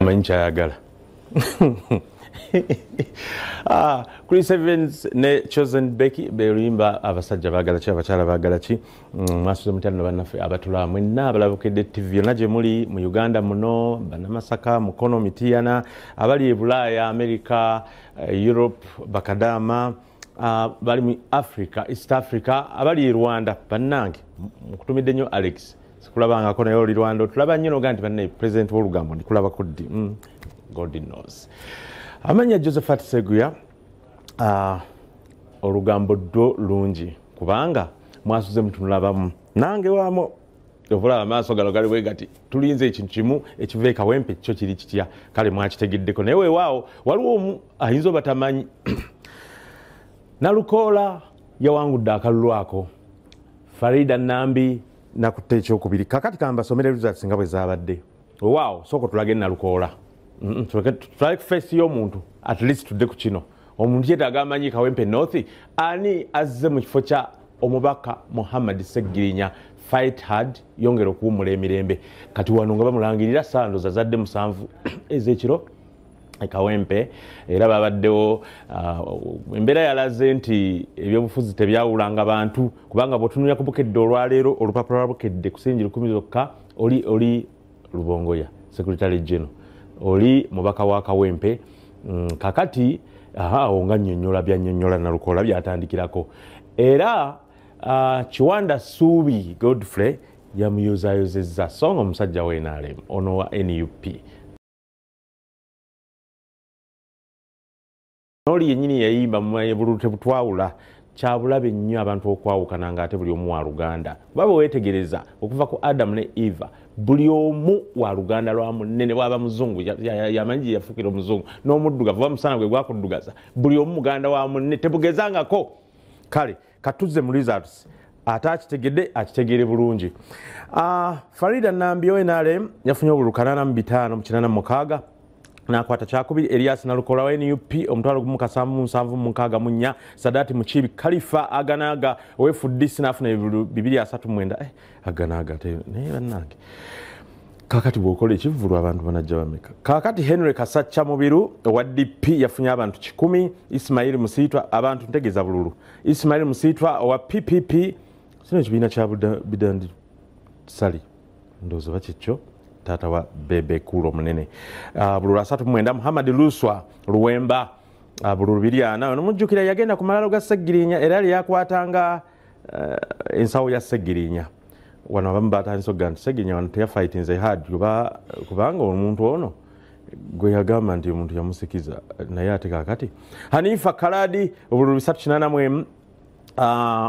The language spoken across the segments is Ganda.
Amanyi kyayagala. Chris Evans ne Chosen Becky beluyimba abasajja baagala ki, abakyala baagala ki. Mwasuze mutya nno bannaffe abatulaba mwenna abalabukedde TV yonna gye muli mu Uganda muno, Bannamasaka, Mukono, Mityana, abali e Bulaaya, America, Europe, Bakadaama, bali mu Africa, East Africa, abali e Rwanda. Bannange nkutumidde nnyo Alex, sikulabangako naye oli Rwanda otulaba nnyo noga nti bannaye president w'olugambo ndikulabako ddi. God knows. Amanya Josephat Seguya, olugambo ddo lungi kubanga mwasuze mutunulabamu nange wamu obulaba amaaso gano gali bwe gati, tulinze ekintu kimu ekiva e Kawempe kyo kiri kitya, kale mwakitegeddeko. Naye weewaawo waliwo omu ayinza obatamanyi. Nalukoola yawangudde akalulu ako, Farida Nambi nakutte ekyokubiri. Kakati kambasomere results nga bwe zaabadde. Weewaawo sooka tulage Nalukoola, tulage face y'omuntu, at least tudde ku kino. Omuntu yeetaaga amanyi Kawempe North ani azze mu kifo kya omubaka Muhammad Ssegirinya. Fight hard, yongera okuwummula emirembe. Kati wano nga bamulangirira sando zazadde 7 ez'ekiro e Kawempe, era babaddewo. Embeera yalaze nti ebyobufuzi tebyawulanga bantu, kubanga bw'otunulira ku Bukedde olwaleero, olupapula lwa Bukedde ku siringi 10 zokka, oli Lubongoya Secretary General, oli mubaka wa Kawempe. Kakati awo nga nnyonnyola byannyonnyola Nalukoola byatandikirako. Era Kiwanda Suubi Godfrey yamuyozayozezza, so nga omusajja wa NRM ono wa NUP n'oli yennyini yayimba bululu tebutwawula. Kyabulabe nnyo abantu okwawukana ng'ate buli omu wa Luganda, kuba bwe weetegereza okuva ku Adam ne Eva buli omu wa Luganda lwa munne, ne bw'aba muzungu yamanyi gye yafuukira omuzungu, n'omuddugavu oba musana gwe gwakuddugaza, buli omu muganda wa munne, tebugezangako. Kale katuzze mu results, ate akitegedde akitegeere bulungi. Farida Nambi wa NRM yafunye obululu 85 mu 86 n'akwata kyakubiri. Elias Nalukoola wa NUP 1,776 64. Sadati Mukiibi Khalifa Aganaga owa FDC n'afuna ebululu 239. Aganaga naye bannange, kakati bw'okola ekivvulu abantu banajja bameka. Kakati Henry Kasacca Mubiru owa DP yafunye abantu 100. Ismail Musiitwa, abantu ntegeeza bululu, Ismail Musiitwa owa PPP, sino ekibiina kya Bidandi Sali ndowooza oba kikyo, taata wa Bebe Cool omunene, bululu 39. Muhammad Luswa Luwemba, bululu 24. Ono mujjukira yagenda ku malalo ga Ssegirinya, era yali yakwatanga ensawo ya Ssegirinya. Wano abamu batandise okugamba nti Ssegirinya wano teyafightinze hard, kubanga omuntu ono gwe yagamba nti omuntu yamusikiza, naye ate kaakati. Hanifa Kaladi obululu 381.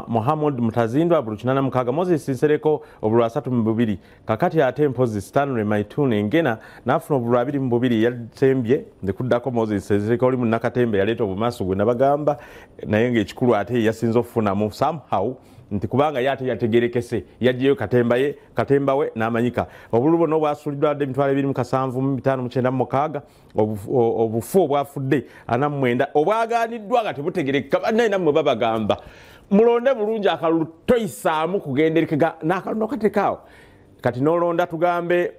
Muhammad Mutazindwa obululu 86. Moses Nsereko obululu 32. Kakati ate mpozi Stanley Maitune Ngena n'afuna obululu 22, yasembye ndikuddako Moses Nsereko oli munnakatembe yaleeta obumasu gwe nabagamba, naye ng'ekikulu ate yasinze okufunamu somehow nti kubanga ye ate yategerekese, yaggyeyo katemba we n'amanyika. Obululu bwonna obwasuuliddwa adde 2,075,596, obufu obwafudde 49, obwagaaniddwa nga tebutegerekeka. Bannaye nammwe babagamba mulonde bulungi akalulu, toyisaamu kugenderekeka n'akalulu okateekaawo. Kati n'olonda tugambe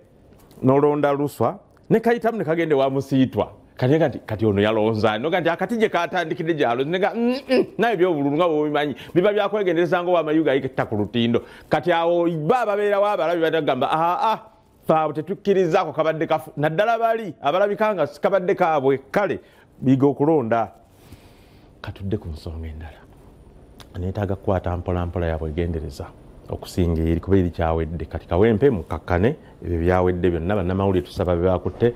n'olonda Luswa ne kayitamu ne kagenda ewa Musiitwa. Kati nti kati ono yalonza noga nti akati gye katandikidde gyalonze nega naye ebyobululu nga bw'obimanyi biba byakwegendereza nga ow'amayuga ayita ku lutindo. Kati awo ba babeerawo abalabi batagamba aa ffe abo tetukkirizaako kabadde kafu, naddala bali abalabika nga si kabadde kaabwe. Kale biga okulonda. Katudde ku nsonga endala, neetaaga kukwata mpola mpola yabwegendereza okusinga eri kuba eri kyawedde. Kati Kawempe mukakkane, ebyo byawedde byonna. Bannamawulire tusaba be bakutte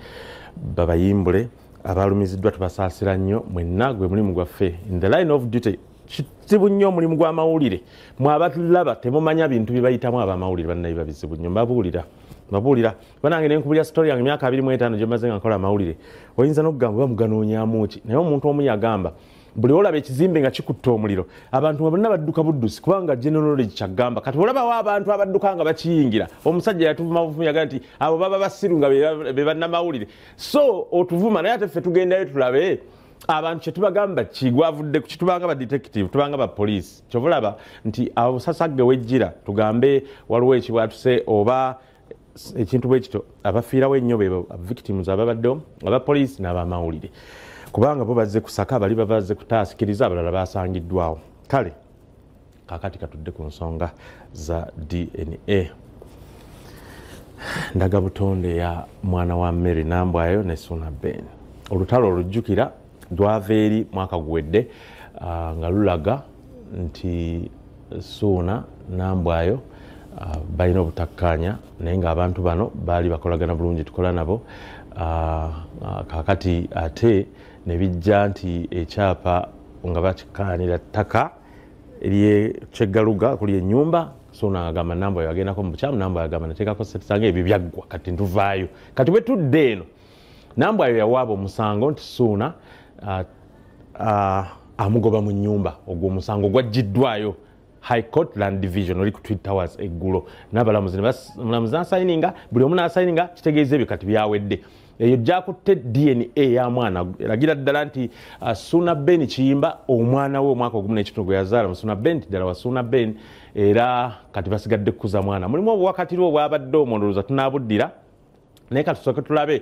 babayimbule, abalumiziddwa tubasaasira nnyo mwenna, gwe mulimu gwaffe in the line of duty. Kizibu nnyo omulimu gw'amawulire, mwe abatulaba temumanya bintu bye bayitamu abamawulire, bannaye babizibu nnyo. Mbabuulira banange, nenkubulya story yange emyaka 25 gye mmaze nga nkola amawulire, oyinza n'okugamba oba muganoonyaamu ki, naye omuntu omu yagamba buli olaba ekizimbe nga kikutte omuliro abantu bonna badduka buddusi, kubanga general knowledge kyagamba. Kati olabawo abantu abadduka nga bakiyingira, omusajja yatuvuma buvumi, yagamba nti abo baba basiru nga be bannamawulire, so otuvuma naye ate ffe tugendayo tulabe abantu kyetubagamba kigwavudde ku kitubanga ba detective, tubanga ba police. Kyova olaba nti abo sasagge wejjira tugambe waliwo ekibwatuse oba Ekintu bwe kityo abafiirawo ennyo be victims ababaddewo, abapoliisi n'abamawulire, kubanga bo bazze kusaka, bali babazze kutaasikiriza, abalala basangiddwawo. Kale kakati katudde ku nsonga za DNA ndaga butonde ya mwana wa Mary Nambwayo ne Suna Ben. Olutalo olujjukira lwava eri mwaka guwedde, nga lulaga nti Suna Nambwayo balina obutakkaanya, naye ng'abantu bano baali bakolagana bulungi, tukola nabo. Kakati ate ne bijja nti ekyapa nga bakikkaanira ttaka eryekyegaluga kuli ennyumba. Suna agamba Nambwayo agendako mu bukyamu, Nambwayo agamba nateekako sente, ebyo byaggwa, kati ntuvaayo. Kati bwe tudde eno, Nambwayo yawaaba omusango nti Suna amugoba mu nnyumba. Ogwo omusango gwaggiddwayo High Court Land Division oli ku Twin Towers eggulo, n'abalamuzi omulamuzi n'asayininga, buli omu n'asayininga, kitegeeza ebyo kati byawedde. Eyo gyakutte DNA ya mwana eragira ddala nti Suna Ben Kiyimba omwana we omwaka 1.5 gwe yazaala mu Suna Ben ddala wa Suna Ben, era kati basigadde kukuza mwana. Mulimu obuwakatiri obwabadde omwo, ndowooza tunaabuddira, naye kati tusooke tulabe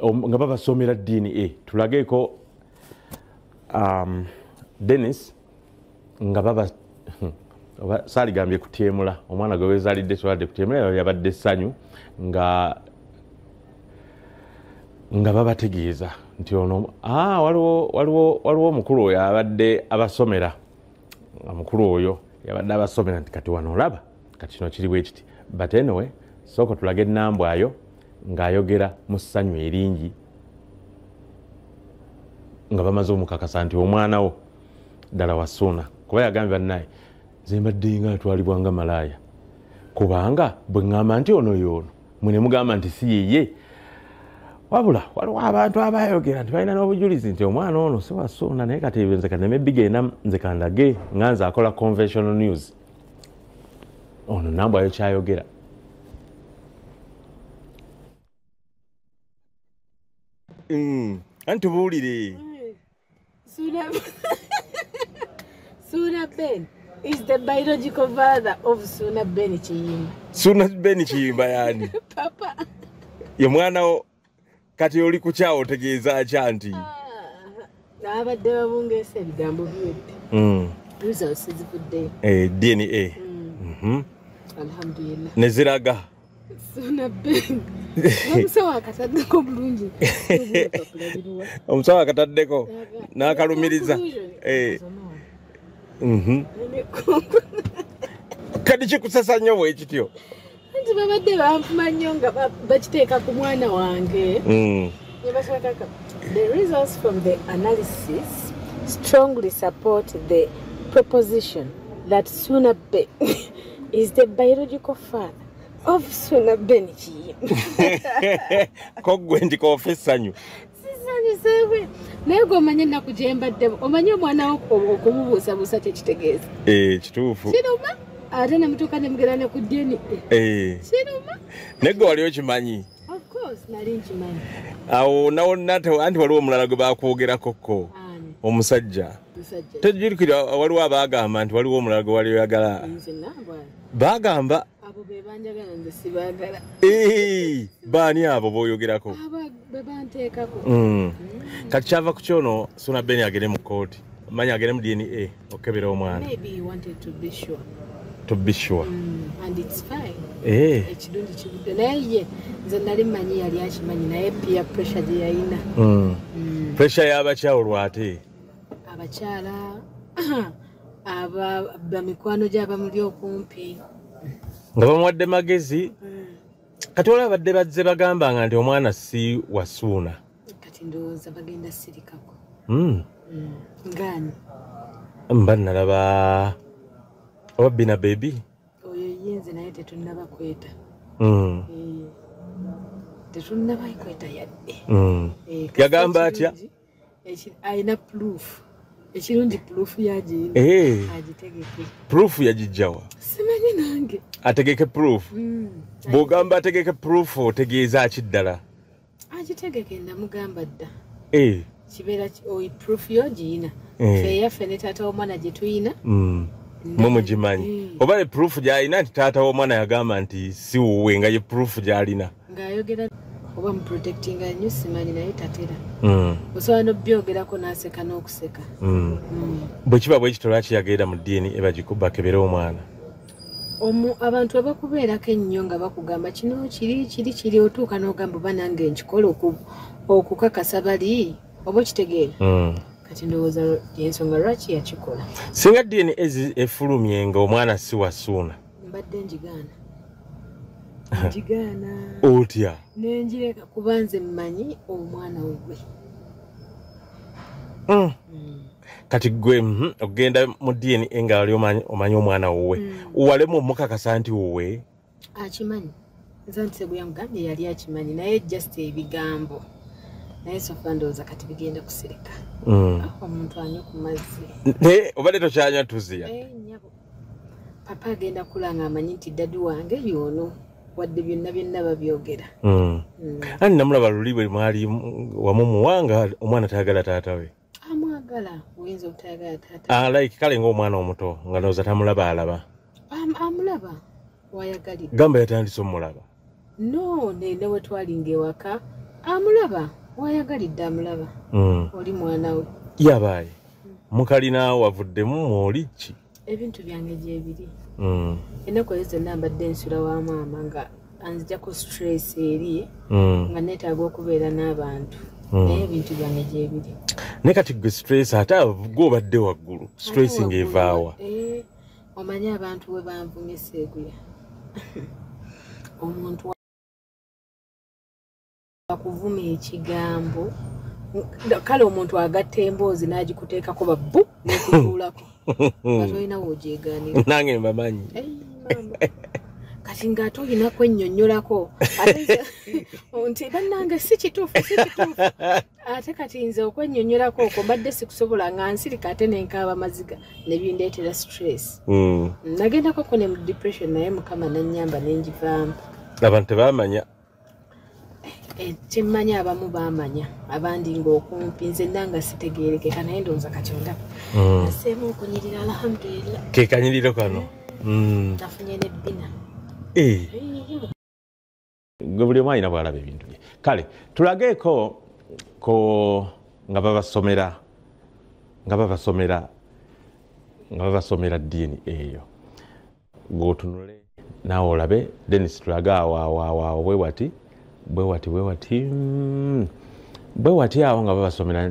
nga babasomera DNA. Tulageeko Dennis nga baba oba saaligambye kutyemula omwana gwe weezaalidde, tewabadde kutyemula, yabadde essanyu nga babategeeza nti ono waliwo omukulu oyo abadde abasomera, omukulu oyo yabadde abasomera nti kati wano olaba kati kino kiri bwe kiti. But anyway, sooka tulage Nambwayo ng'ayogera mu ssanyu eringi nga bamaze omukakasa nti omwana wo ddala wa Suna, kuba yagambye bannaye nze mbadde nga atwalibwa nga malaaya, kubanga bwe ŋŋamba nti ono y'ono mwe ne mugamba nti si yeye. Wabula waliwo abantu abayogera nti balina n'obujulizi nti omwana ono si wa Suna, naye kati ebyo nze kaneme bigenda, nze kandage nga nze akola conventional news. Ono Nambwayo kyayogera. Anti tubuulire. Suna Ben is the biological father of Suna Ben Kiyimba. Suna Ben Kiyimba yani? Papa. Ye mwana wo kati oli ku kyawo otegeeza kya nti? Abadde babungeesa ebigambo biwedde. Results zivuddeyo. DNA. Alhamdulillah. Ne ziraga. Suna Ben. Omusawo akataddeko bulungi. Omusawo akataddeko n'akalumiriza. Kati kikusasa nnyo bwe kityo? Anti babadde banvuma nnyo nga bakiteeka ku mwana wange. The results from the analysis strongly support the proposition that Suna Ben is the biological father of Suna Ben Kiyimba. Ko ggwe nti koofa essanyu. Sisanyuseebwe. Naye gwe omanye ennaku gye mbaddemu, omanye omwana wo okumubuusabuusa kye kitegeeza. Kituufu. Kiruma ate ne mutuuka ne mugenda ne ku DNA. Kiruma. Naye gwe wali okimanyi? Of course nali nkimanyi. Awo nawonna anti waliwo omulala gwe baakwogerako ko. Omusajja. Tejjukira waliwo abaagamba nti waliwo omulala gwe wali oyagala. Nze Nambwayo. Baagamba. Abo be banjagala nze sibaagala. Baani abo b'oyogerako? Abo be banteekako. Kati kyava ku kyono Suna Ben agende mu kkooti. Manyi agende mu DNA okukebera omwana. Maybe he wanted to be sure. To be sure. And it's fine. Ekirungi kivudde, naye ye nze nali mmanyi yali akimanyi, naye peer pressure gye yalina. Pressure y'abakyala olwo ate? Abakyala bamikwano gy'abamuli okumpi. Nga bamuwadde magezi. Kati waliwo abadde bazze bagambanga nti omwana si wa Suna. Kati ndowooza bagenda sirikako. Ngaani? Mba nalaba oba Bina Baby. Oyo ye nze naye tetunnaba kweta. Tetunnaba kweta yadde. Yagamba atya? Alina proof. Ekirungi proof yagiyina. Agitegeke. Proof yagijjawa? Simanyi nange. Ategeke proof? Bw'ogamba ategeke proof otegeeza ki ddala? Agitegeke namugamba dda. Kibeera proof yo giyina. Ffe eyaffe ne taata w'omwana gye tuyina. Mwe mugimanyi. Oba ye proof gy'alina nti taata w'omwana yagamba nti si wuwe, nga ye proof gy'alina. Ng'ayogera oba muprotectinga nnyo simanyi, naye tatera. Osobola n'obyogerako n'aseka n'okuseka. Bwe kiba bwe kityo, lwaki yagenda mu DNA bakebere omwana? Abantu abakubeerako ennyo nga bakugamba kino kiri kiri kiri, otuuka n'ogamba oba nange nkikola okukakasa bali, oba okitegeera? Kati ndowooza yensonga lwaki yakikola. Singa DNA efulumye nga omwana si wa Suuna? Mbadde njigaana, njigaana. Otya? Nenjireka, kuba nze mmanyi omwana wuwe. Kati gwe okugenda mu DNA nga wali omanyi omwana wuwe, walemu omukakasa nti wuwe? Akimanyi. Nze nti Seguya mugambye yali akimanyi, naye just ebigambo. Naye so far ndowooza kati bigenda kusirika. Omuntu anywa ku mazzi. Naye obadde tokyanywa tuziya? Nnyabo. Papa agenda kula nga amanyi nti daddy wange y'ono, wadde byonna byonna babyogera. Ani namulaba luli bwe mwali wamu muwanga, omwana tayagala taata we. Amwagala, oyinza obutayagala taata. Like kale ng'omwana omuto nga ndowooza tamulaba alaba. Amulaba wayagalidde. Gamba yatandise omulaba. No, ne we twalinga ewaka amulaba wayagalidde, amulaba. Oli mwana we. Yabaaye. Mukalina wavuddemu mwoli ki? Ebintu byange gyebiri. Ennaku ezo zonna mbadde nsula wa maama nga anzijjako stress eri, nga neetaaga okubeera n'abantu. Naye ebintu byange gyebiri. Naye kati gwe stress, ate gwe obadde waggulu, stress ng'evaawa? Omanyi abantu we banvumye, Seeguya. Omuntu akuvuma ekigambo, kale omuntu agatta emboozi n'agikuteekako babbu n'ekutuulako, nga tolina w'ogyegaanira. Nange mbamanyi. Maama. Kati ng'ate olina kwennyonnyolako nti bannange si kituufu, si kituufu. Ate kati nze okwennyonnyolako okwo mbadde sikusobola, nga nsirika ate nenkaaba maziga ne bindeetera stress. Nagendako ne mu depression, naye Mukama nannyamba nenjivaamu. Abantu tebamanya. Kyemmanyi abamu baamanya, abandi ng'okumpi nze nna nga sitegeerekeka, naye ndowooza kati ondaba naseemu okunyirira, alhamdulillah. Ke kanyiriro kano. Nafunye n'ebbina. Gwe buli omu alina bw'alaba ebintu bye. Kale tulageeko ko nga babasomera, nga babasomera, nga babasomera ddiini eyo, gweotunule naawe olabe. Denis, tulage awo awo awo awo, bwe wati bwe wati bwe wati, bwe wati awo nga babasomera.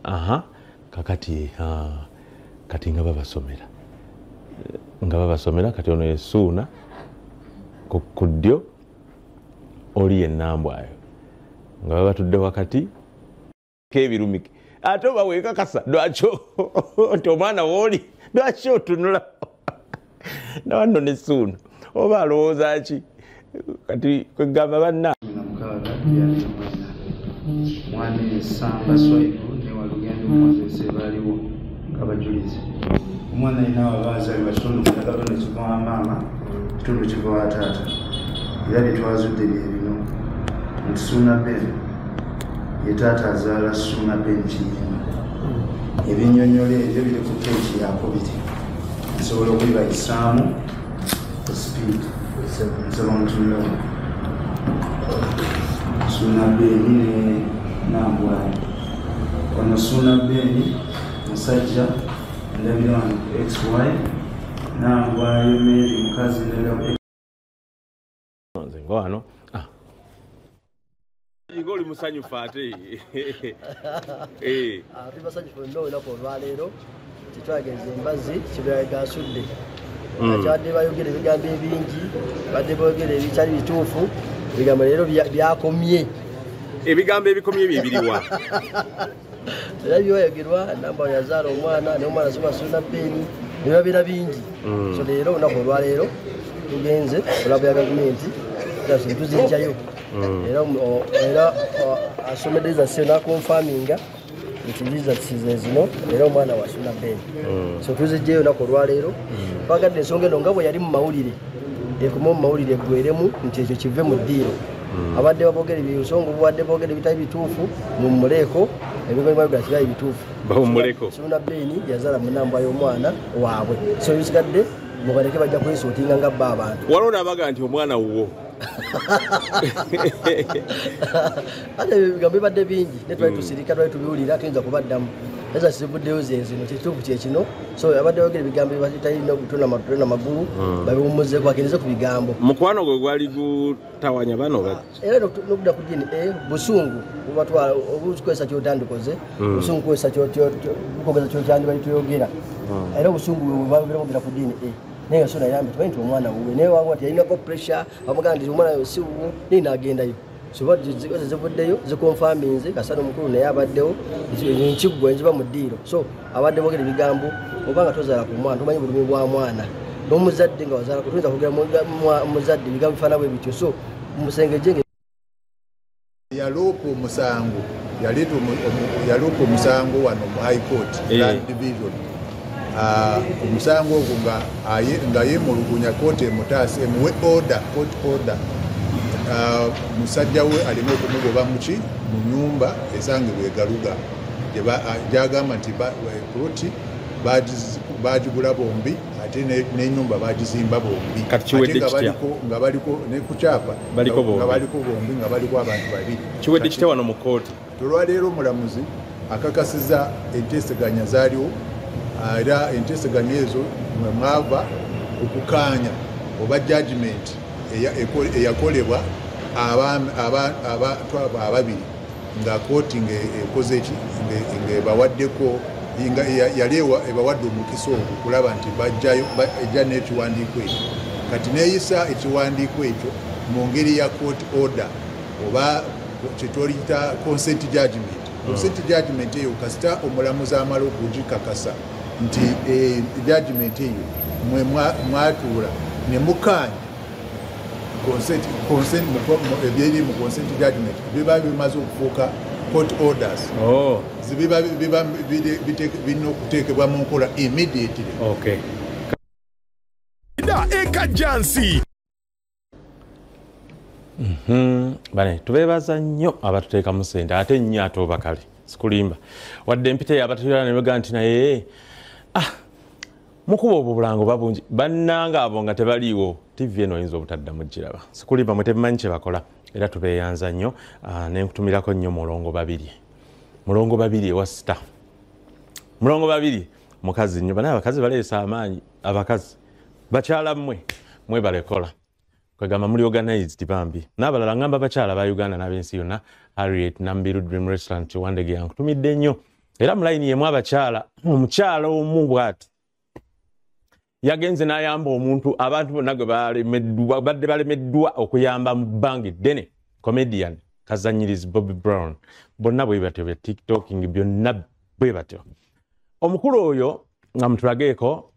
Aha, kakati kati nga babasomera, nga babasomera. Kati ono yesuuna ku ddyo, oli yenambwayo, nga babatudde wakati kebirumike. Ate oba weekakasa lwaki nti omwana wooli, lwaki otunula nawanno ne Suuna oba alowooza ki? Kati kwegamba banna 624 mwami Samba Swaibu ne Walugendo Moses baaliwo ng'abajulizi. Omwana alina abazaalibwa kitundu katonda kiva wa maama, kitundu kiva wa taata, era bye twazudde bye bino nti Suuna Ben ye taata azaala Suuna Ben Kiyimba. Ebinnyonnyola ebyo biri ku peegi yakubiri, nsobola okubibayisaamu ku speed. Nsaba mutunulawo Suuna Ben ne Nambwayo. Ono Suuna Ben musajja, ndabira wano ku XY. Nambwayo Mary mukazi, ndabira ku Nze nga wano nga oli musanyufu ate. Tuli basanyufu nnyo olunaku olwaleero. Tetwagenza embazzi kibiraga asudde. Kyabadde bayogera ebigambo ebingi, badde boogera ebitali bituufu. Ebigambo leero byakomye. Ebigambo ebikomye bye biriwa? Era byoyogerwa namba yazaala omwana naye omwana si wa Suuna Ben, ne babeera bingi. So leero olunaku olwaleero tugenze olabo ya gavumenti tuzijjayo, era asomedde zase nakonfaminga nti results ze zino, era omwana wa Suuna Ben. So tuzijjayo olunaku olwaleero. Twagadde ensonga eno nga bwe yali mu mawulire ekome mu mawulire, eggweremu, nti ekyo kive mu ddiiro. Abadde babogera ebisongo, bubadde boogera ebitali bituufu, mumuleeko. Ebigambo byayogera bituufu. Bawummuleko. Ssuuna Ben yazaala Munambwayo omwana waabwe. So ebisigadde mubaleke bajja kwesootinga nga bba abantu. Waliwo n'abaga nti omwana wuwo. Ate ebigambo bibadde bingi ne twali tusirika, twali tubiwulira, tuyinza kubaddamu. Eza zivuddeyo ze zino, kituufu kye kino. So abadde ayogera ebigambo ebitalina butona magulu, babiwummuzeeko, akendeeze ku bigambo. Mukwano gwe gwali gutawanya bano ba? Era n'okudda ku DNA, busungu bubatwala, obukozesa ky'otandikoze, busungu kukozesa ky'okyandibadde toyogera. Era obusungu bwe bubabeera ku DNA. Naye nga Ssuuna yayambye tumanyi nti omwana wuwe, naye wabula nti yalinako pressure, bamugamba nti omwana si wuwo, naye n'agendayo. So zivuddeyo zikonfaminze, Kasana omukulu naye abaddewo, nkiggwa enziba mu ddiiro. So abadde boogera ebigambo, oba nga tozaala ku mwana, tomanyi bulumi bwa mwana. N'omuzadde nga wazaala, toyinza kwogera muzadde ebigambo bifaanana bwe bityo. So musengejje. Yaloopa omusango, yaloopa omusango wano mu High Court, Land Division. Omusango ogwo nga yeemulugunya kooti emutaase, emuwe order, court order. Musajja we alina okumugoba muki mu nnyumba esangibwa e Garuga, gy'agamba nti ploti baagigula bombi, ate n'ennyumba baagizimba bombi. Kati kiwedde Ate nga kitya? Nga baliko ne ku kyapa, Baliko bombi. Nga baliko bombi, nga baliko abantu babiri. Kiwedde kitya wano mu kkooti? Olwaleero omulamuzi akakasizza enteeseganya zaaliwo, era enteeseganya ezo mwe mwava okukaanya oba judgment eyakolebwa abantu abo ababiri, nga kooti ng'ekoze ki, ng'ebawaddeko, nga yali ebawadde omukisa ogwo okulaba nti bajjayo, ejja n'ekiwandiiko ekyo. Kati neeyisa ekiwandiiko ekyo mu ngeri ya court order oba kye tuyita consent judgment. Consent judgment eyo kasita omulamuzi amala okugikakasa nti judgment eyo mwe mwatuula ne mukaanya consent ebyeri mu consent judgment biba bimaze okufuuka court orders. Biba birina okuteekebwa mu nkola immediately. Da Ekajansi. Bane tubeebaza nnyo abatuteekamu ssente, ate nnyo ate oba kale sikulimba, wadde empita eyo abatulira ne bagaa nti naye mukuba obwo bulango babungi bannanga abo nga tebaliiwo, TV eno oyinza obutaddamu giraba. Sikulimba, mwe temumanyi kye bakola, era tubeeyanza nnyo. Ne nkutumirako nnyo Mulongo Babiri, Mulongo Babiri ewa Sita, Mulongo Babiri mukazi nnyo. Banaye abakazi baleesa amaanyi, abakazi bakyala mmwe mwebalekola kwegamba muli organized bambi. N'abalala ngamba bakyala ba Uganda n'ab'ensi yonna, Harriet Nambiru Dream Restaurant Wandege yankutumidde nnyo. Era mu layini yemu abakyala, omukyala omu bw'ati yagenze n'ayamba omuntu abantu bonna gwe badde balemeddwa okuyamba mu bbanga eddene, comedian Kazanyirizi Bobby Brown. Bonna bwe batyo bya tiktoking byonna bwe batyo. Omukulu oyo nga mutulageeko,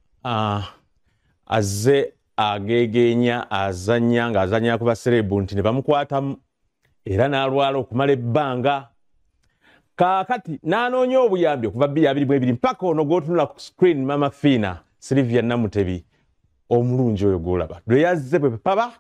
azze ageegenya, azannya ng'azannya ku baserebu nti ne bamukwatamu era n'alwala okumala ebbanga. Kaakati n'anoonya obuyambi okuva 2022 mpaka ono gw'otunula ku screen, Mama Fiina Sylvia Namutebi omulungi oyo gw'olaba lwe yazze bwe paba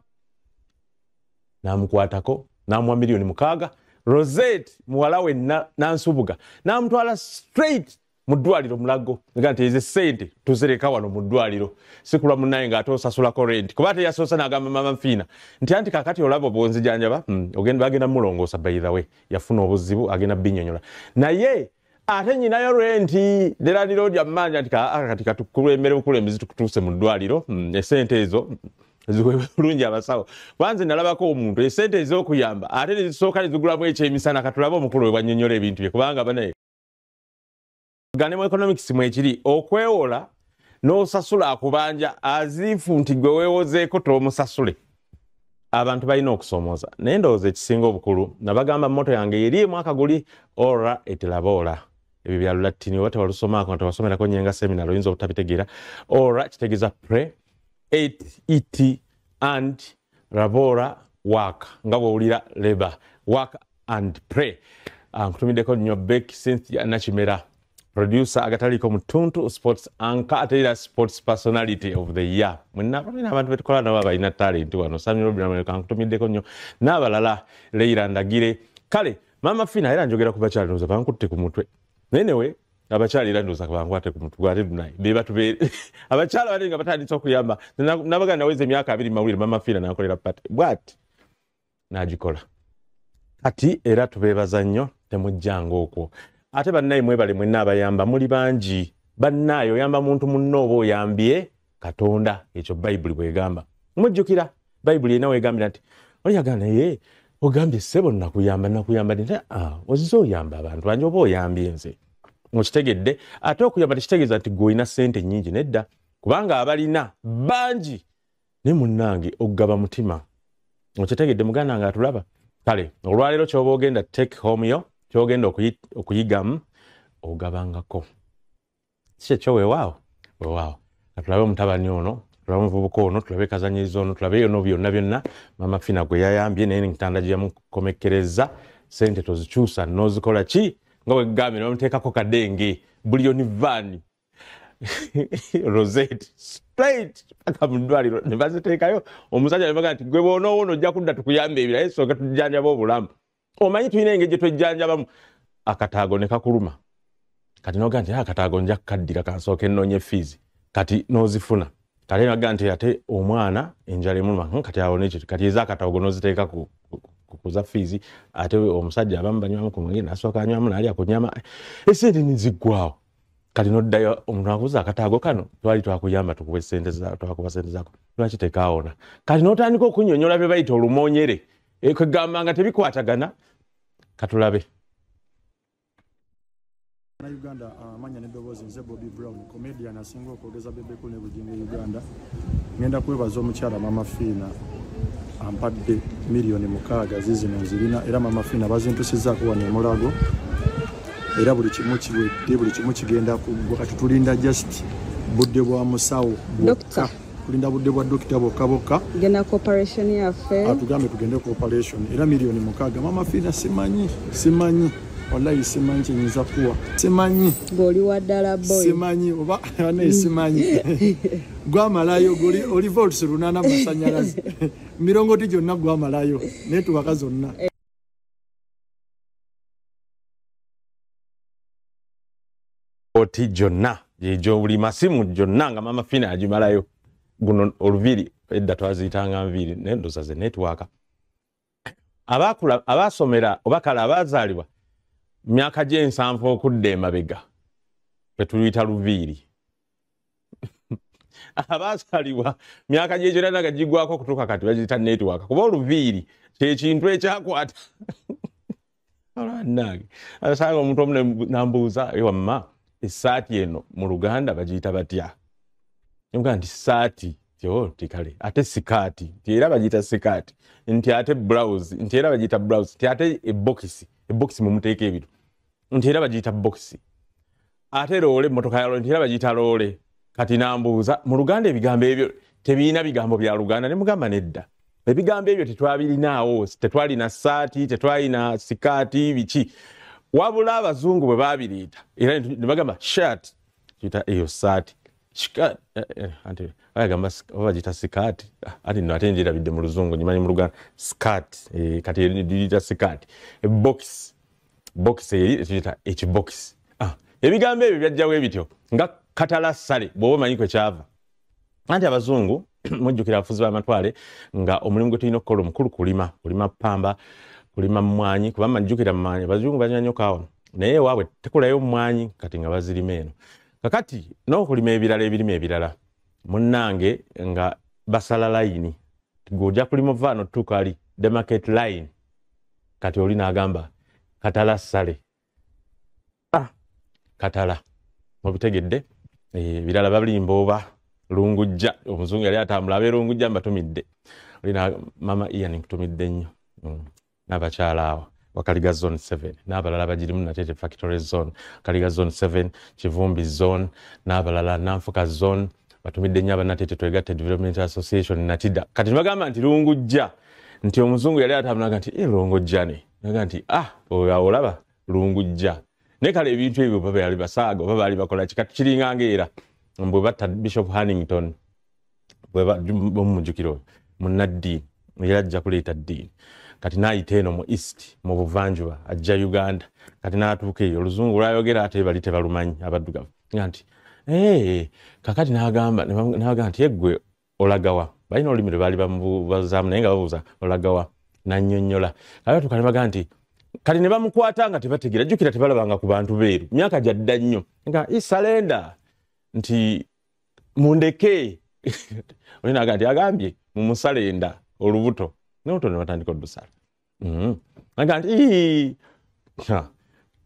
n'amukwatako n'amuwa 6 millioni. Rosette muwala we Nansubuga n'amutwala straight mu ddwaliro Mulago, nga nti ezo ssente tuzireka wano mu ddwaliro, sikulwa munnaye ng'ate osasulako rent, kuba ate yasoose n'agamba Mama Fiina nti anti kaakati olaba bwonzijanjaba, bagenda mulongoosa. By the way, yafuna obuzibu, agenda binnyonnyola, naye ate nyinayo renti neraniro lya mmanja nti kati katukulembere bukulembezi tukutuuse mu ddwaliro, esente ezo ziweebwe bulungi abasawo. Kwanze nalabako omuntu esente ez'okuyamba ate nezisooka nezigulamu ekyemisana. Katulabe omukulu we bwannyonnyola ebintu bye, kubanga banaye gane mu economics mwekiri okwewola n'osasula akubanja azifu nti gwe weewozeeko t'omusasule. Abantu balina okusoomooza, naye ndowooza ekisinga obukulu nabagamba motto yange eri mwaka guli ora et labora. Ebyo bya Lulatini, oba tewalusomaako nga tewasomerako Nyenga Seminary oyinza obutabitegeera. Ora kitegeeza pray, et it and labora work, nga bw'owulira labor, work and pray. Nkutumiddeko nnyo Bek Cynthia Nakimera, producer agataliiko mutuntu, sports anchor, ate era sports personality of the year. Mwenna balina abantu betukola nabo abalina talent wano. Samuel Obinamwe nkutumiddeko nnyo n'abalala, Leira Ndagire. Kale Mama Fina era njogera ku bakyala ndowooza bankutte ku mutwe. Naye newe abakyala era ndowooza bankwate ku mutwe ate naye be batubeere. Abakyala bali nga batandise okuyamba. Nabaga naweza emyaka 2 mawulire Mama Fina n'akolera party. Bw'ati n'agikola. Kati era tubeebaza nnyo temujjanga okwo. Ate bannaye mwebale mwenna abayamba muli bangi. Bannaye oyamba muntu munno oba oyambye Katonda, ekyo Bayibuli bw'egamba. Mujjukira Bayibuli erina w'egambira nti oyagala naye ogambye ssebo nakuyamba nti ozze oyamba abantu bangi oba oyambye nze. Okitegedde? Ate okuyamba tekitegeeza nti gwe olina ssente nnyingi, nedda, kubanga abalina bangi naye munnange okugaba mutima. Okitegedde muganda nga atulaba? Kale olwaleero ky'oba ogenda take home yo ky'ogenda okuyigamu ogabangako. Si ekyo weewaawo? Weewaawo. Tulabe omutabani ono, tulabe omuvubuka ono, tulabe kazanyirizi ono, tulabe ono byonna byonna Mama Fina gwe yayambye naye emitanda gye yamukomekkereza ssente tozikyusa n'ozikola ki nga bwe gambye ne bamuteekako kadenge bullion van Rosette straight paka mu ddwaliro ne baziteekayo. Omusajja ne bagamba nti gwe bw'onoowona ojja kudda tukuyambe ebirala, naye sooka tujjanjaba obulamu. Omanyi tulina engeri gye twejjanjabamu akataago ne kakuluma. Kati n'ogamba nti akataago nja kukaddira kansooke nnoonye fees. Kati n'ozifuna. Kale n'agamba nti ate omwana enjala emuluma, kati awo n'ekyo kati ez'akataago n'oziteeka ku kuza fees, ate omusajja abamu banywamu ku mwenge n'asooka anywamu n'alya ku nnyama, essente ne ziggwaawo. Kati n'oddayo omuntu akubuuza akataago kano twali twakuyamba tukuwe ssente twakuwa ssente zaako lwaki tekaawona. Kati n'otandika okunnyonnyola bye bayita olumoonyere, kwegamba nga tebikwatagana. Katulabe. Uganda amanya n'eddoboozi nze Bobby Brown, comedian asinga okwogeza Bebe Cool ne Bugingo e Uganda. Ngenda kwebaza omukyala Mama Fina ampadde 6 million zizino nzirina, era Mama Fina bazintusizzaako wano e Mulago, era buli kimu kiwedde, buli kimu kigenda kuggwa. Kati tulinda just budde bwa musawo bwokka, tulinda budde bwa dokita bwokka bwokka. Genda ku operation yaffe. Atugambe tugende ku operation, era 6 million. Mama Fina, simanyi, simanyi, wallahi simanyi kyenyinza kuwa, simanyi. G'oli wa ddala boy. Simanyi oba naye simanyi gwamalayo goli oli volts 8 masanyalaze mirongoti gyonna gwamalayo netuwaka zonna. Oti gyonna gyegyo buli masimu gyonna nga Mama Fina agimalayo. Guno oluviiri edda twaziyitanga nviiri naye ndowooza ze network. Abaakula abaasomera oba kale abaazaalibwa myaka gy'ensanvu okudda emabega bwe tuluyita luviiri, abaazaalibwa myaka gy'ekyenda nga gigwako okutuuka kati bagiyita network, kuba oluviiri kyekintu ekyakwata. Olwannange asanga omuntu omu nambuuza, wamma essaati eno mu Luganda bagiyita batya? Nemugamba nti saati nti kale ate sikaati nti era bagiyita sikaati, nti ate blouse nti era bagiyita blouse, nti ate ebokisi, ebokisi mwemuteeka ebintu nti era bagiyita bokisi, ate loole, emmotoka ya loole nti era bagiyita loole. Kati nambuuza mu Luganda ebigambo ebyo tebirina bigambo bya Luganda? Ne mugamba nedda, ebigambo ebyo tetwabirinaawo, tetwalina saati, tetwalina sikaati biki, wabula abazungu bwe babireeta era ne bagamba shirt kiyita eyo saati, bagamba oba bagiyita sikaati, ati nno ate njerabidde mu Luzungu, nyimanyi mu Luganda skirt, kati liyita skirt, box, box eri tuyita ekibokisi. Ebigambo ebyo byajjawo ebityo nga katala ssale bw'oba omanyi kwe kyava. Anti abazungu mujjukira abafuzi b'amatwale nga omulimu gwe tulina okukola omukulu kulima, kulima pamba, kulima mmwanyi, kuba majjukira mmwanyi abazungu banywa nnyo kaawa naye ewaabwe tekulayo mmwanyi, kati nga bazirima eno. Kakati n'okulima ebirala, ebirime ebirala munnange nga basala layini, gweojja kulima ovaano tutuuka ali demarcate line. Kati oli n'agamba katala ssale, katala mubitegedde. Ebirala balimba oba lungujja, omuzungu yali atambula abeerungujja mbatumidde. Olina mama Ian nkutumidde nnyo, n'abakyala awo Wakaliga zone 7 n'abalala bagirimu, Natete factory zone, Wakaliga zone 7, Kivumbi zone n'abalala, Nanfuka zone batumidde nnyo abanatete Twegatte Development Association NATIDA. Kati nibagamba nti lungujja, nti omuzungu yali atambulaga nti lungujja ne naga nti oyo olaba lungujja. Naye kale ebintu ebyo oba baali basaaga oba baali bakola ki, kati kiringanga era mbwe batta Bishop Hannington, bwemumujjukira oyo munnaddiini era ajja kuleeta ddiini. Kati n'ayita eno mu East, mu buvanjuba, ajja Uganda. Kati n'atuuka eyo, oluzungu lwayogera ate bali tebalumanyi abaddugavu. Nga nti kakati n'agamba nti eggwe olagawa. Balina olulimi lwe baali bamubazaamu naye nga babuuza olagawa, n'annyonnyola. Kati batuuka ne bagamba nti kati ne bamukwata nga tebategeera, jjukira tebalabanga ku bantu beeru, myaka gya dda nnyo. Nga isalenda nti mundeke. Oli n'agamba nti agambye mumusalenda olubuto. N'olubuto ne batandika olusala. Agamba nti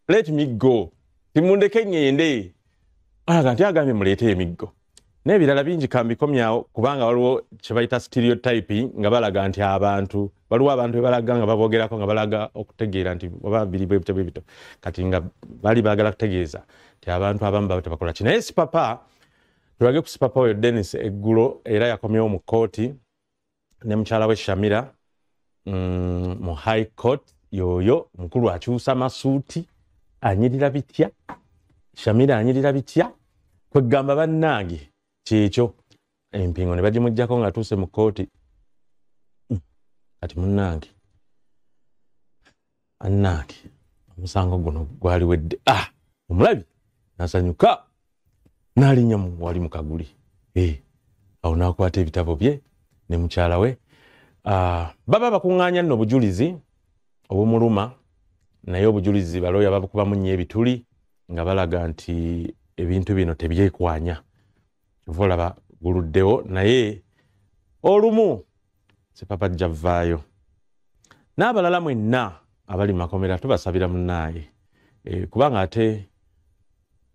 let me go, timundeke ŋŋende. Agamba nti agambye muleete emiggo. N'ebirala bingi kambikomyawo kubanga waliwo kye bayita stereotyping nga balaga nti abantu, waliwo abantu be balaga nga baboogerako nga balaga okutegeera nti oba biri bwe bityo bwe bityo. Kati nga bali baagala kutegeeza nti abantu abamu baba tebakola ki. Naye Sipapa, tulage ku Sipapa oyo Dennis eggulo era yakomyewo mu kkooti ne mukyala we Shamira mu High Court. Yoyo mukulu akyusa masuuti, anyirira bitya, Shamira anyirira bitya, kwegamba bannange kyekyo empingo ne bagimuggyako ng'atuuse mu kkooti. Kati munnange annange omusango guno gwaliwedde. Omulabi n'asanyuka n'alinnya wali mu kaguli. Awo n'akwata ebitabo bye ne mukyala we. Baba bakuŋŋaanya nno obujulizi obumuluma, naye obujulizi balooya babukubamu nnyo ebituli nga balaga nti ebintu bino tebyekwanya. Kyova olaba guluddewo, naye olumu Sipapa ajja vvaayo. N'abalala mwenna abali mu makomera tubasabira munnaaye, kubanga ate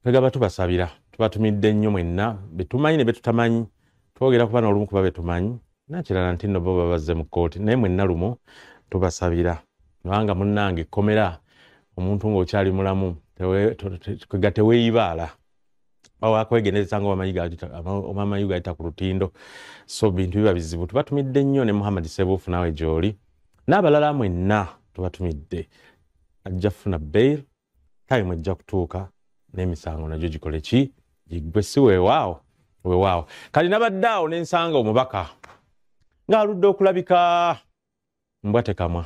twegaba tubasabira, tubatumidde nnyo mwenna betumanyi ne betutamanyi. Twogera kuba n'olumu kuba betumanyi, nakirala nti nno bo babazze mu kkooti, naye mwenna lumu tubasabira. Kubanga munnange ekkomera omuntu ng'okyali mulamu kwega teweeyibaala, wakwegendereza nga omamanyi gayita ku lutindo. So bintu biba bizibu. Tubatumidde nnyo ne Muhammad Sebuufu naawe gy'oli n'abalala mwenna tubatumidde. Ajja kufuna bail, time ejja kutuuka n'emisango nagyo gikole ki, giggwe. Si weewaawo weewaawo. Kati nabadde awo ne nsanga omubaka ng'aludde okulabika mbwa tekamwa.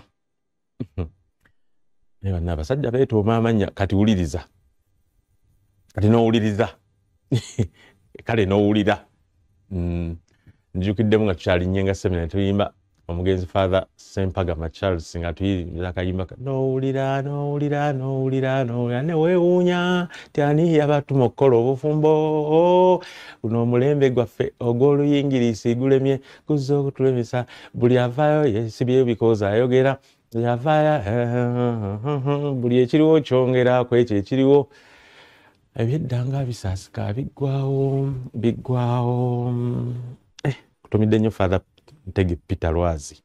Naye banna abasajja beetuuma amannya. Kati wuliriza, kati n'owuliriza, kale n'owulira. Njukiddemu nga tukyalinye nga seminary tuyimba omugenzi Father Sempagama Charles nga tuyimba akayimba n'owulira n'owulira n'owulira n'owulira ne weewuunya ti ani yabatuma okukola obufumbo, guno omulembe gwaffe ogw'oluyingirisi gulemye guzza okutulemesa, buli avaayo yeesibyeyo bikooza ayogera, buli avaayo buli ekiriwo kyongera ku ekyo ekiriwo, ebyedda nga bisaasika biggwawo biggwawo. Kutumidde nnyo Father Ntege Peter Lwazi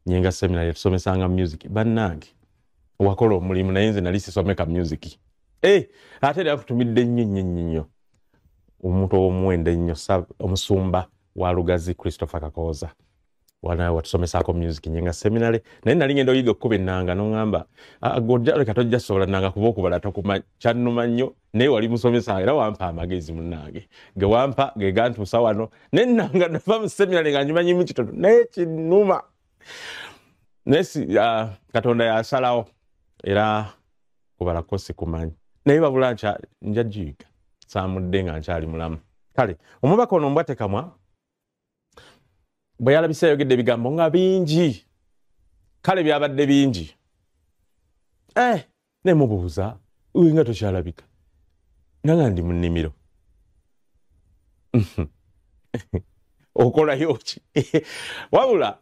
Nyenga seminary yatusomesanga music. Bannange wakola omulimu naye nze nali sisomeka music. Ate era kutumidde nnyo nnyo nnyo nnyo omuntu ow'omuwendo ennyo, omusumba wa Lugazi Christopher Kakooza, wana watusomesaako music Nyenga seminary. Naye nali ngenda oyiga okkuba ennanga n'oŋŋamba leka tojja sobola nnanga kuba okubala tokumanyi. Kyannuma nnyo, naye wali musomesa era wampa amagezi munnange, ge wampa ge gantuusa wano. Nennanga nava mu seminary nga ngimanyimu kitono, naye kinnuma. Naye Katonda yasalawo era kubalako sikumanyi, naye babula nja giyiga saamudde nga nkyali mulamu. Kale omubaka ono mbwa tekamwa bwe yalabise yayogedde ebigambo nga bingi, kale byabadde bingi. Ne mubuuza nga tokyalabika, nanga ndi mu nnimiro okolayo ki? Wabula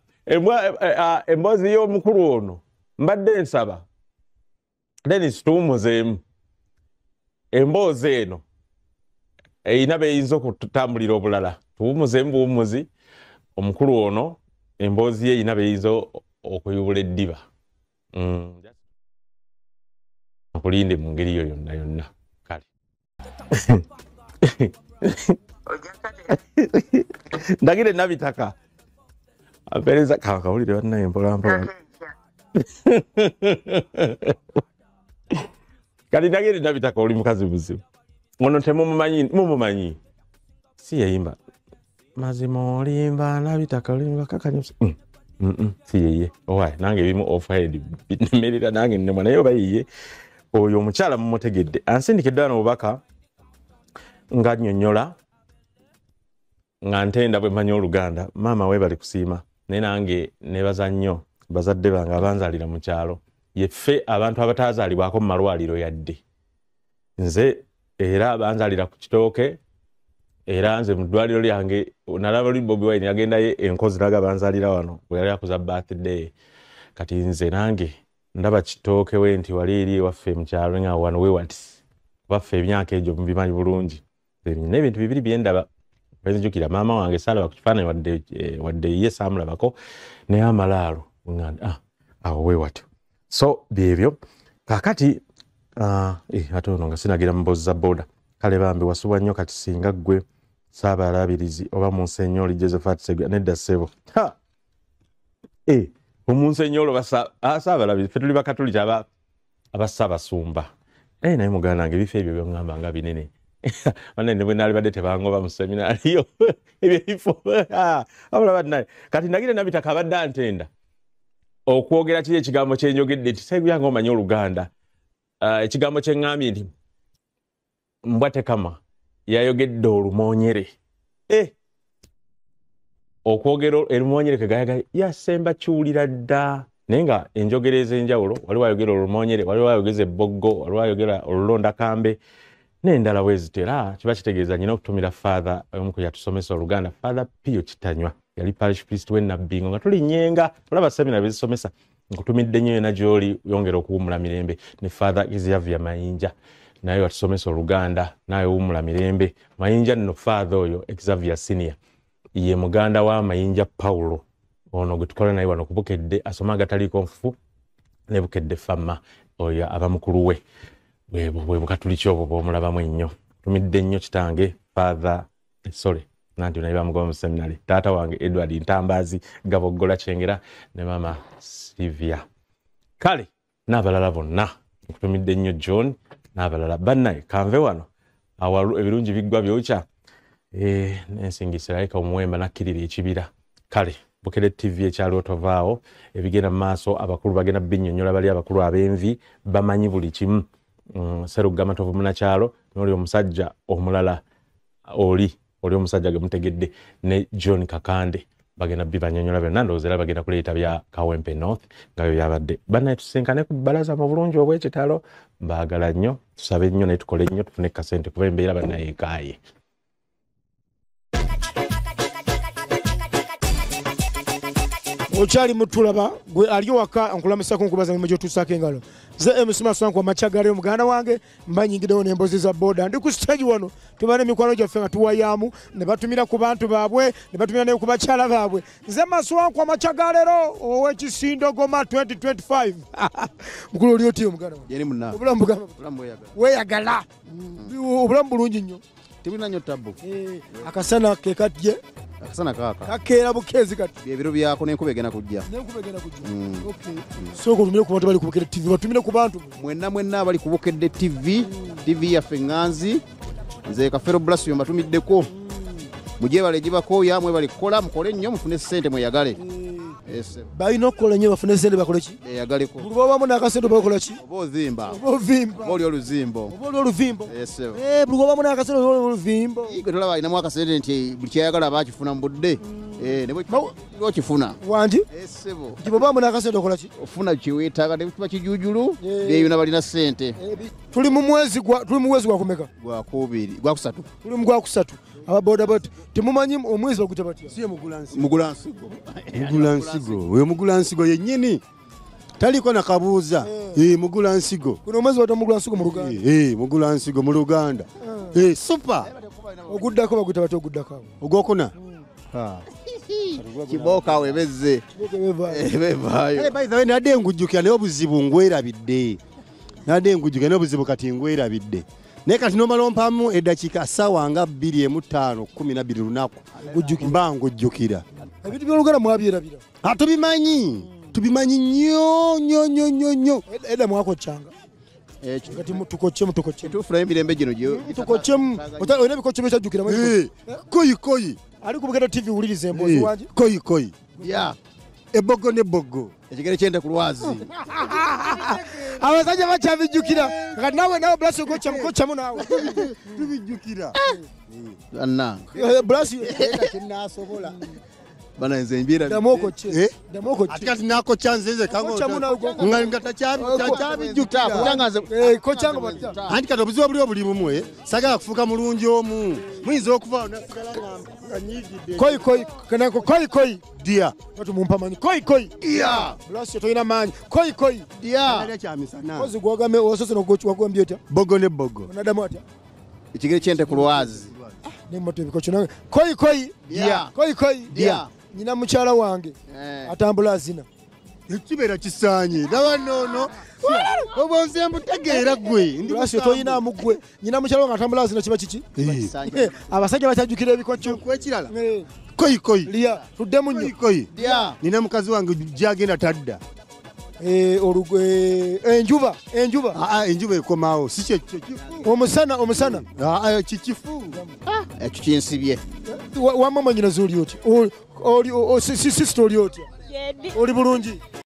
emboozi y'omukulu ono mbadde nsaba Dennis tuwummuzeemu emboozi eno erina beeyinza okutambulira obulala. Tuwummuzeemu buwummuzi omukulu ono emboozi ye erina beeyinza okuyubula eddiba. Nkulinde mu ngeri yo yonna yonna. Kale ndagire Nabitaka ampeereza kakawulire bannaye mpola mpola. Kati ndagire Nabitaka oli mukazi buzibu ono temumumanyi, mumumanyi si yeyimba mazima olimba Nabitaka olimba kakanyusa. Si yeye. Owaye nange ebimu off-head binemerera nange nnemwa, naye oba yeye oyo omukyala mumutegedde. Ansindikidde wano obubaka nga nnyonnyola nga ntenda bwe mmanyi Oluganda. Maama weebale kusiima, naye nange neebaza nnyo bazadde bange abanzaalira mu kyalo. Yeffe abantu abatazaalibwako mu malwaliro yadde. Nze era banzaalira ku kitooke, era nze mu ddwaliro lyange nalaba luli Bobi Wine yagendayo enkozi naga banzaalira wano bwe yali akuza birthday. Kati nze nange ndaba kitooke we nti wali eri ewaffe mu kyalo nga wano we wati. Baffe emyaka egyo mubimanyi bulungi. Nina ebintu bibiri bye ndaba. Nzijukira maama wange saalaba ku kifaananyi wadde ye saamulabako, naye amalaalo ngamba awo we watyo. So byebyo. Kaakati ate ono nga sinagira mu mboozi za boda. Kale bambi wasubwa nnyo, kati singa ggwe Ssaabalabirizi oba Munsenyoli Josephat Seguya. Nedda ssebo. Omunsenyoli oba Ssaabalabirizi, ffe tuli Bakatoliki aba Ssaabasumba. Naye muganda wange ebifo ebyo by'oŋŋamba nga binene. Banne ne bwe naalibadde tebangoba mu seminaariyo ebyo ebifo. Wabula bannaye kati nagira Nabitaka abadde antenda okwogera kiri ekigambo kye njogedde nti Seguya ng'omanyi Oluganda. Ekigambo kye ŋŋambye nti mbwa tekama yayogedde olumoonyere. Okwogera erumoonyere kegayaga yasemba kiwulira dda. Naye nga enjogera ez'enjawulo, waliwo ayogera olumoonyere, waliwo ayogeza ebboggo, waliwo ayogera olulondakambe n'endala bwe zityo. Era kiba kitegeeza nnina okutumira Father omu ku yatusomesa Oluganda, Father Pio Kitanywa, yali parish priest w'e Nabbingo nga tuli Nyenga, olaba semina bezisomesa. Nkutumidde nnyo yonna gy'oli, yongera okuwummula mirembe. Ne Father Xavier Mayinja naye watusomesa Oluganda, naye owummula mirembe. Mayinja nno Father oyo Xavier Senior ye muganda wa Mayinja Paulo ono gwe tukola naye wano ku Bukedde, asoma agataliiko nfufu ne Bukedde Fama, oyo aba mukulu we. Bwe bukatuliki obwo bw'omulabamu ennyo. Tumidde nnyo kitange Father, sorry, nanti naye bamugoba mu seminary, taata wange Edward Ntambazi Gaboggola Kyengera ne maama Sylvia. Kale n'abalala bonna nkutumidde nnyo John n'abalala. Bannaye kanve wano awalu ebirungi biggwa byokya. Nensingisira omuwemba nakkirira ekibira. Kale Bukedde TV ekyaliwo tovaawo, ebigenda mu maaso abakulu bagenda binnyonnyola, bali abakulu ab'envi bamanyi buli kimu. Sserugga Matovu munnakyalo n'oli omusajja omulala oli omusajja gwe mutegedde ne John Kakande bagenda bibanyonnyola byonna. Ndowooza era bagenda kuleeta bya Kawempe North nga byo byabadde. Bannaye tusinkane ku bbalaza mu bulungi obw'ekitalo. Mbaagala nnyo, tusabe nnyo naye tukole nnyo tufune kasente kuba embeera bannaye ekaaye. Okyali mutulaba gwe ali waka nkulamusako nkubaza mirimu gy'otuusaako engalo. Nze MC Maswanku amakyagala muganda wange mba nyingiddewo n'emboozi za boda. Ndi ku stage wano tuba n'emikwano gyaffe nga tuwayaamu ne batumira ku bantu baabwe ne batumira ne ku bakyala baabwe. Nze Maswanku amakyagaleero ow'ekisindo Goma 2025. Mukulu oli otyo muganda wange? Obulamu bugamba weeyagala. Obulamu bulungi nnyo. Tebulina nnyo tabbu. Akasana ke katye. Akasana kaaka. Kakeera bukeezi kati. Ebiro byako n'enkuba egenda kujja. N'enkuba egenda kujja. Okay. Sooka otumire ku bantu bali ku Bukedde TV, batumire ku bantu. Mwenna mwenna abali ku Bukedde TV, TV yaffe ŋŋanzi. Nze Kafeero Blasio mbatumiddeko. Mugyebale gibakooya, mwebale kukola, mukole nnyo mufune ssente mweyagale. Balina okukola nnyo bafune ssente bakole ki? Beyagaleko. Buli bw'obaamu n'akasente bakola ki? Oba ozimba. Oba ovimba. Oba oli oluzimbo. Oba oli oluvimbo. Buli bw'obaamu n'akasente oba oli oluvimbo. Gwe tolaba alinamu akasente nti buli ky'ayagala aba akifuna mu budde. Ne bw'okifuna. Wangi? Ssebo. Nti bw'obaamu n'akasente okola ki? Ofuna kye weetaaga ne kiba kijuujulu, byeyuna balina ssente. Tuli mu mwezi gwa kumeka? Gwakubiri, gwakusatu. Tuli mu gwakusatu. Aba boda boda temumanyi omwezi baguyita batya? Si mugulansigo. Mugulansigo. Oyo mugulansigo yennyini. Taliko na kabuuza. Mugulansigo. Kuno omwezi baguyita mugulansigo mu Luganda. Mugulansigo mu Luganda. Super. Oguddako baguyita batya oguddako awo? Ogwokuna? Kiboka webezze. Ebevaayo. By the way, nadde ngujjukira naye obuzibu ngwerabidde. Nadde ngujjukira naye obuzibu kati ngwerabidde. Naye kati nomala ompamu eddakiika ssaawa nga 2:05 12 lunaku mba ngujjukira. Ebintu by'Oluganda mwabyerabira. Tubimanyi. Tubimanyi nnyo nnyo nnyo nnyo nnyo. Edda mwakoccanga. Kati tukoccemu tukoccemu. Tufuna emirembe gino gyo. Tukoccemu. Olina ebikoccemu ekyajjukira. Koyi koyi. Ali ku Bukedde TV wuliriza emboozi wangi. Koyi koyi. Ya. Ebogo ne bogo. Ekigere kyente ku lwazi. Abasajja bakyabijjukira. Kati nawe nawe Blasi okochamu naawe. Tubijjukira. Bannange. Blasi kinasobola. Bana nze mbiira. Damu okoche. Damu okoche. Ati kati nakocha nze kango. Nga takyabijjukira. Kocha ngo batya. Anti kati obuzibu buli obuli bumwe. Sagala kufuuka mulungi omu. Muyinza okuva nasigala nga nyigidde. Koi koi kanako koi koi. Dia. Watu mumpa manyi. Koi koi. Dia. Blasi toyina manyi. Koi koi. Dia. Alya kyamisana. Kozi gwagame osose n'ogwambye otya? Bogo ne bogo. Onadamu atya? Ekigere kyente ku lwazi. Ne moto ebikocho nange. Koi koi. Dia. Koi koi. Dia. Nyina mukyala wange atambula azina. Ekibeera kisaanye. Ndaba nnono. Obwo nze mbutegeera ggwe. Blasi toyina mugwe. Nyina mukyala wange atambula azina kiba kiki? Abasajja bakyajjukira ebikocho. Kwekirala. Koi koi. Lia. Tuddemu nnyo. Koi koi. Dia. Nina mukazi wange gyagenda tadda. Enjuba, enjuba. Enjuba ekomawo. Si kyekyo kifu. Omusana, omusana. Kikifu. Ekyo kinsibye. Wamma mwannyinaze oli otya? Oli sister oli otya? Oli bulungi?